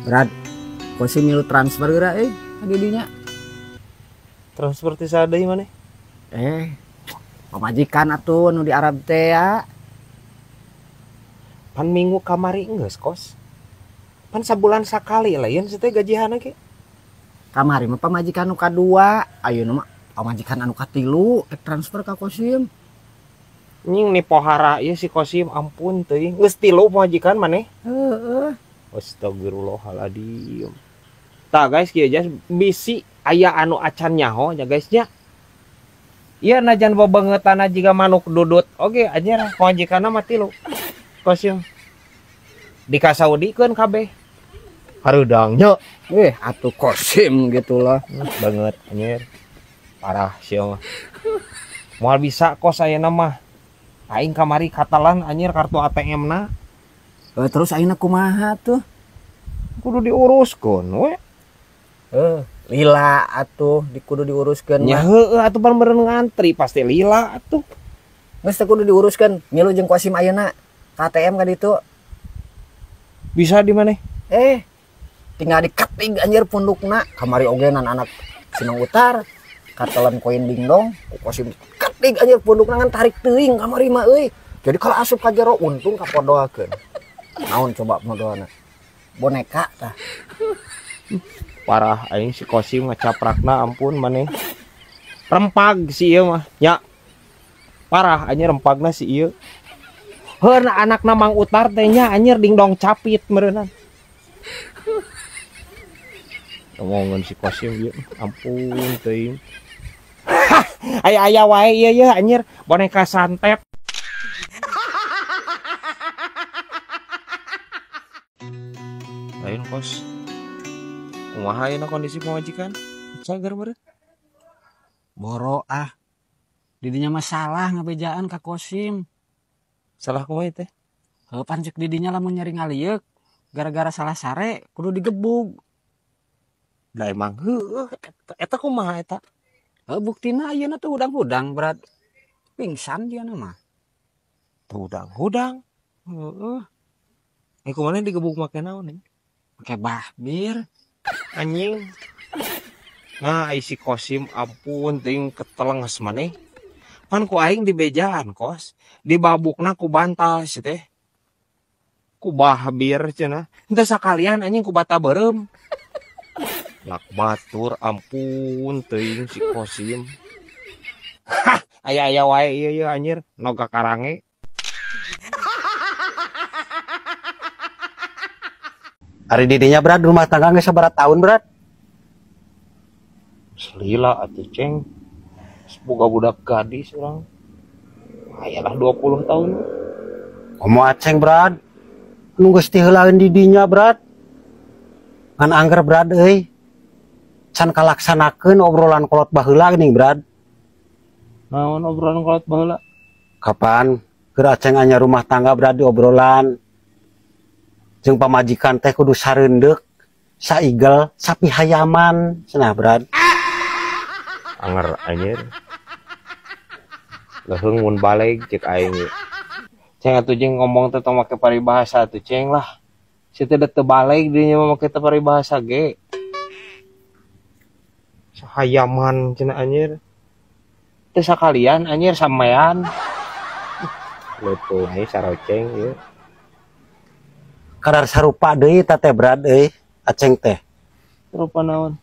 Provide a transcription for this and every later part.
Brad, Kosim milu transfer geura euy ka didinya. Transfer ti saha deui maneh? Pamajikan atuh nu di Arab teh ya. Pan minggu kamari geus kos. Pan sabulan sakali lain si teh gajihanna ge. Kamari mah pamajikan nu kadua, ayeuna mah pamajikan anu katilu rek transfer ka Kosim. Nying ni pohara ieu si Kosim ampun teuing. Geus tilu pamajikan maneh? Heeh. Astagfirullahaladzim. Tah guys kieu jas bisi aya anu acan nyaho nya guys nya. Ieu najan bebengeutana jiga manuk dudut oge anjir pamajikanna mah tilu. Kosim. Dikasaudikeun kabeh. Hareudang nya. Atuh Kosim gitu lah. Banget anjir. Parah sia mah. Moal bisa kos ayeuna mah. Aing kamari katalan anjir kartu ATM-na. Terus ayeuna kumaha tuh? Kudu diuruskeun we. Lila atuh kudu diuruskeun mah. Nya heueuh atuh pan meureun ngantri pasti lila atuh. Geus teh kudu diuruskeun milu jeung Kosim ayeuna ka ATM ka ditu. Bisa di maneh? Tinggal diketik anjir pundukna. Kamari oge nan anak Sinang Utar katelan koin dingdong ku Kosim ketik anjir pundukna ngan tarik teuing kamari mah euy. Jadi kalau asup ka jero untung kapodoakeun. Naon coba podoana? Boneka tah. Parah aing si Kosim ngacaprakna ampun maneh. Rempag si ieu mah nya. Parah anjir rempagna si ieu. Heuna anakna Mang Utar teh nya anjir dingdong capit meureunna. Ngomongan si Kosim ieu ampun teuing. Aya-aya wae ieu ye anjir boneka santet. Lain kos. Kumaha ayeuna kondisi pamajikan? Cager meureun. Boro ah. Didinya mah salah ngabejaan ka Kosim. Salah kumaha teh? Heuh pan ceuk didinya lamun nyeri ngalieuk gara-gara salah sare kudu digebug. Da emang heueuh eta kumaha eta? Heuh buktina ayeuna tuh hudang-hudang berat pingsan dia mah. Hudang-hudang. Heeh. Kumaha digebug make naon nih? Make bahbir. Anjing. Nah, ai si Kosim ampun teuing ketelenges maneh. Pan ku aing dibejaan kos, dibabukna ku bantal si teh. Ku bahbir cenah. Henteu sakalian anjing ku bata beureum. Lak batur ampun teuing si Kosim. Hah, aya-aya wae ieu ye anjir, noga karange. Ari didinya Brad rumah tangga geus sabaraha tahun Brad? Selila atuh ceng. Boga budak gadis urang. Ayalah 20 tahun. Komo aceng Brad. Nu geus tiheulaeun didinya Brad. Ngan angger Brad euy. Can kalaksanakeun obrolan kolot baheula geuning Brad. Naon obrolan kolot baheula? Kapan keur aceng anyar rumah tangga Brad diobrolan. Jeung pamajikan teh kudu sareundeuk, saigel, sapi hayaman cenah Brad. Anger anjir. Leuheung mun baleg ceuk aing. Ceng atuh jeung ngomong teh tong make paribahasa atuh ceng lah. Si teh teu baleg dinya mah make teh paribahasa ge. Sahayaman cenah anjir. Teu sakalian anjir sampean. Leupeung aing saroceng ieu. Kadar sarupa deui ta teh Brad euy, aceng teh. Rupa naon?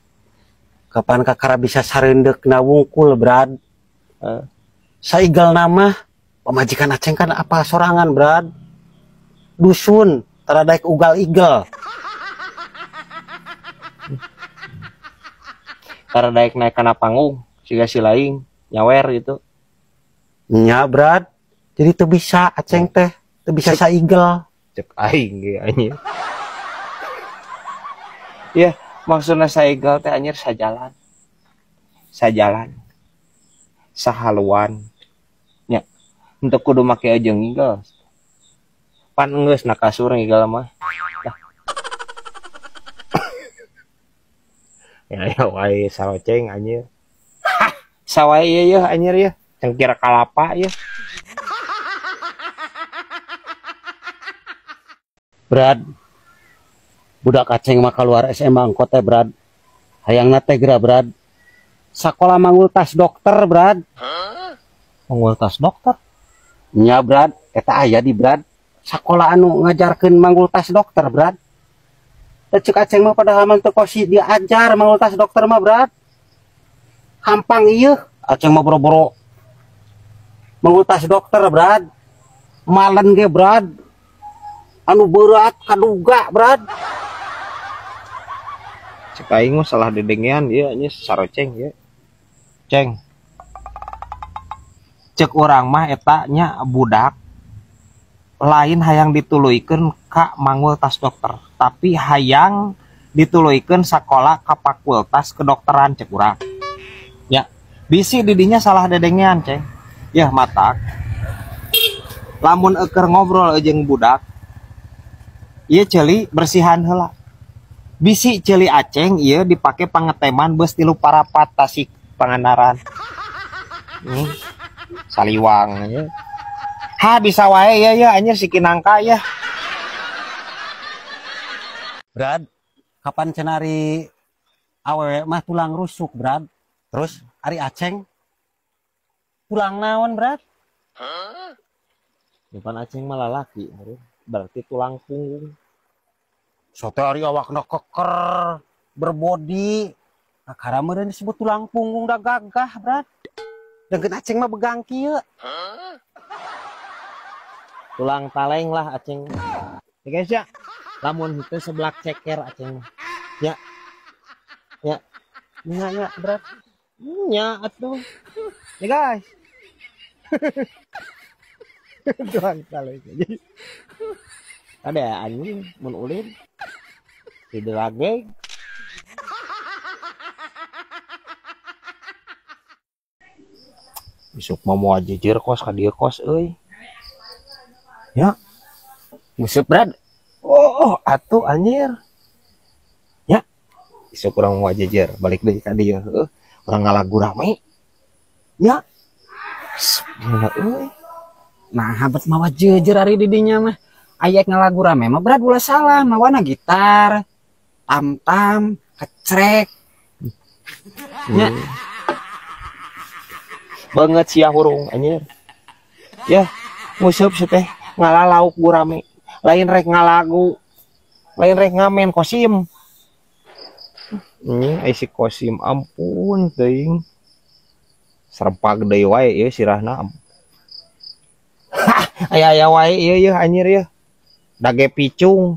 Kapan kakara bisa sareundeukna wungkul Brad? Saigel nama pamajikan aceng kan apa sorangan Brad? Dusun tara daek ugal-igel. Tara daek naik kana panggung siga si laing nyawer gitu. Nya Brad, jadi teu bisa aceng teh, teu bisa saigel. Cek aing ge anjir. Ya, maksudna saigel teh anjir sajalan. Sajalan. Sahaluan. Nya, henteu kudu make jeung ngigel. Pan geus na kasur ngigel mah. Ya ya wae saroceng anjir. Sawae ieu anjir ieu, cengkir kalapa ieu. Brad, Budak Aceng mah keluar SMA engko teh, Brad. Hayangna teh geura, Brad. Sakola manggul tas dokter, Brad. Manggul tas dokter? Nya, Brad, eta aya di, Brad. Sakola anu ngajarkeun manggul tas dokter, Brad. Da ceuk Aceng mah padahal mah teu kosi diajar manggul tas dokter mah, Brad. Hampang ieu, Aceng mah boro-boro manggul tas dokter, Brad. Malen ge, Brad. Anu berat kaduga, Brad. Cek aing mah salah dedengean ieu nya saroceng ieu. Ceng. Cek urang mah eta nya budak lain hayang dituluykeun ka manggul tas dokter, tapi hayang dituluykeun sakola ka fakultas kedokteran cek urang. Ya, bisi didinya salah dedengean, Ceng. Yah matak. Lamun eukeur ngobrol jeung budak, ieu ceuli bersihan heula. Bisi ceuli Aceng ieu dipake pangeteman beus 3 parapat Tasik Pangandaran. Saliwang ieu. Ha bisa wae ya ya anjir si Kinangka ya. Brad, kapan cenari awewe mah tulang rusuk, Brad? Terus ari Aceng tulang naon, Brad? Hah? Depan Aceng mah lalaki, berarti tulang punggung. Sote ari awakna keker, berbodi. Kakara meureun disebut tulang punggung da gagah, Brad. Dengkeun Aceng mah begang kieu. Hah? Tulang taleng lah Aceng. Ya guys ya. Lamun henteu seblak ceker Aceng mah. Ya. Ya. Nya nya, Brad. Nya atuh. Ya guys. Tulang taleng. Ada anjing mun ulin. Tidak lagi. Besok mah moal jejeur kos ka dieu kos euy. Ya. Nguseup, Brad. Oh, atuh anjir. Ya. Besok urang moal jejer balik deui ka dieu heueuh. Urang ngalagu rame. Ya. Gila euy. Nah, habet mawa jejer ari di dinya mah. Aya ngalagu rame mah, Brad, ulah salah mawana gitar, tam-tam, kecrek. Ya. Banget sia hurung anjir. Ya, nguseup sih teh ngalalauk gurame. Lain rek ngalagu. Lain rek ngamen Kosim. Ini ai si Kosim ampun teuing. Serempak deui wae ieu sirahna. Aya-aya wae ieu yeuh anjir yeuh. Dage picung.